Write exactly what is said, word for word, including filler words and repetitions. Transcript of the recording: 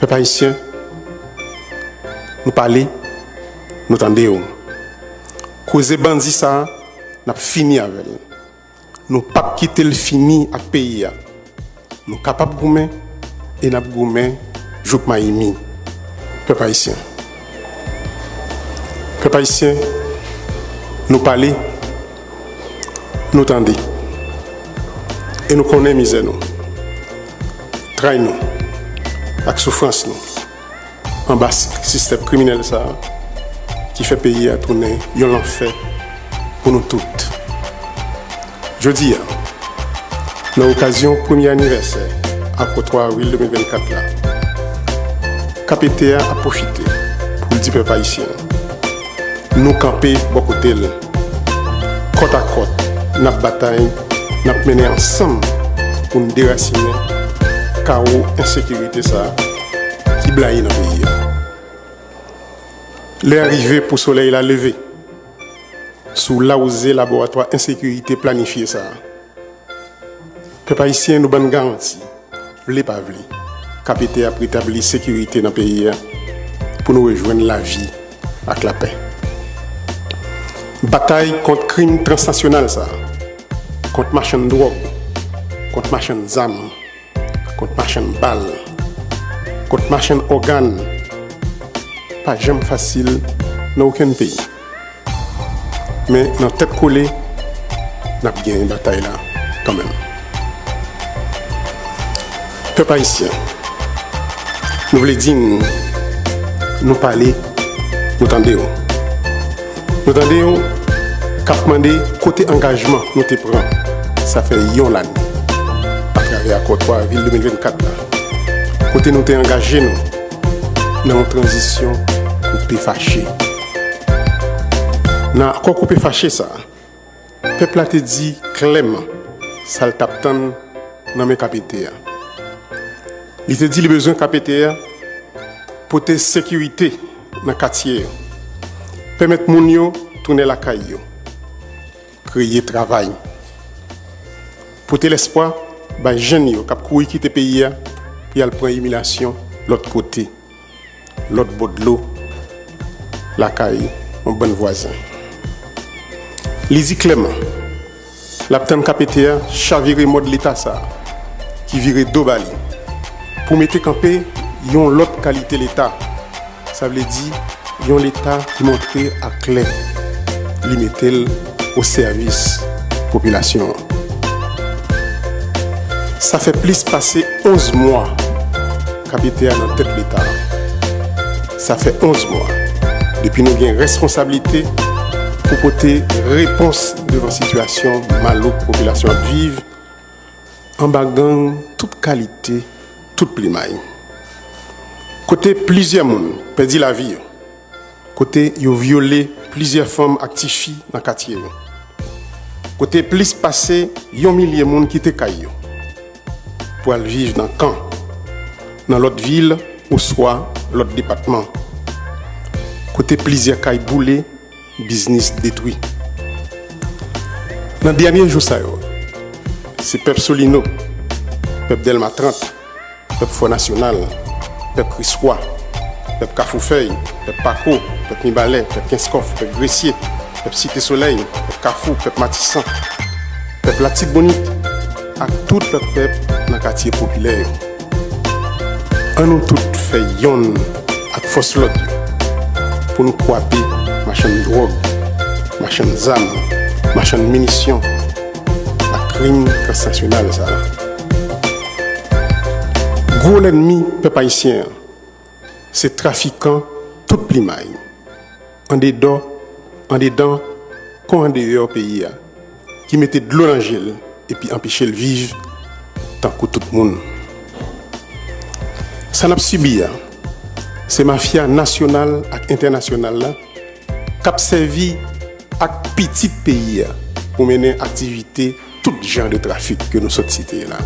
Pèp ayisyen, nou pale, nou tande w. Koze bandi sa a, n ap fini avè l. Nou p ap kite l fini ak peyi a. Nou kapab goumen e n ap goumen jouk mayi mi. Pèp ayisyen. Pèp ayisyen, nou pale, nou tande. E nou konnen mizè nou, tray nou, ak soufrans nou anba sistèm kriminèl sa a ki fè peyi a tounen yon lanfè pou nou tout. Jodi a, nan okazyon premye anivèsè Akò twa avril de mil vennkat la, K P T A ap pwofite pou l di pèp ayisyen an, nou kanpe bò kote l. Kòtakòt, n ap batay, n ap mennen ansanm pou n derasinen kawo ensekirite sa a ki blayi nan peyi a. Lè a rive pou solèy la leve sou lawouze laboratwa ensekirite planifye sa a. Pèp ayisyen, nou ban n garanti, vle pa vle, K P T ap retabli sekirite nan peyi a pou nou rejwenn lavi ak lapè. Batay kont krim transnasyonal sa a, kont machann dwòg, kont machann zam, kont machann bal, kont machann ògàn, pa janm fasil nan okenn peyi. Men nan tèt kole, n ap genyen batay la kanmenm. Pèp ayisyen, nou vle di n, nou pale, nou tande w. Nou tande w k ap mande kote angajman nou te pran, sa fè yon lane, atravè Akò twa avril de mil vennkat la, kote nou te angaje nou nan yon tranzisyon koupe fache. Nan akò koupe fache sa a, pèp la te di klèman sa l t ap tann nan men K P T a. Li te di li bezwen K P T a pote sekirite nan katye yo, pèmèt moun yo tounen lakay yo, kreye travay, pote lespwa bay jèn yo k ap kouri kite peyi a pou y al pran imilyasyon lòt kote, lòt bò dlo, lakay yon bann vwazen. Li di klèman, l ap tann K P T a chavire mòd Leta sa a, ki vire do ba li, pou mete kanpe yon lòt kalite Leta, sa vle di yon Leta ki montre aklè li mete l o sèvis popilasyon an. Sa fè plis pase onz mwa K P T a nan tèt Leta a. Sa fè onz mwa depi nou gen responsablite pou pote repons devan sitiyasyon malouk popilasyon ap viv anba gang tout kalite, tout plimay. Kote plizyè moun pèdi lavi yo, kote yo vyole plizyè fanm ak tifi nan katye yo, kote plis pase yon milye moun kite kay yo pou al viv nan kan, nan lòt vil oswa lòt depatman, kote plizyè kay boule, biznis detwi. Nan dènye jou sa yo, se pèp Solino, pèp Dèlma trant, pèp Fò Nasyonal, pèp Kriswa, pèp Kafou Fèy, pèp Pako, pèp Mibalè, pèp Kenskòf, pèp Gresye, pèp Site Solèy, pèp Kafou, pèp Matisan, pèp Latibonit ak tout lòt pèp nan katye popilè yo. An nou tout fè yonn ak fòs lòd yo pou nou kwape machann dwòg, machann zam, machann minisyon ak krim transnasyonal sa a. Gwo lènmi pèp ayisyen an se trafikan tout plimay, andedò, andedan kon andeyò peyi a, ki mete dlo nan je l epi anpeche l viv tankou tout moun. Sa n ap sibi a, se mafya nasyonal ak entènasyonal la k ap sèvi ak pitit peyi a pou mennen aktivite tout jan de trafik ke nou sot site la.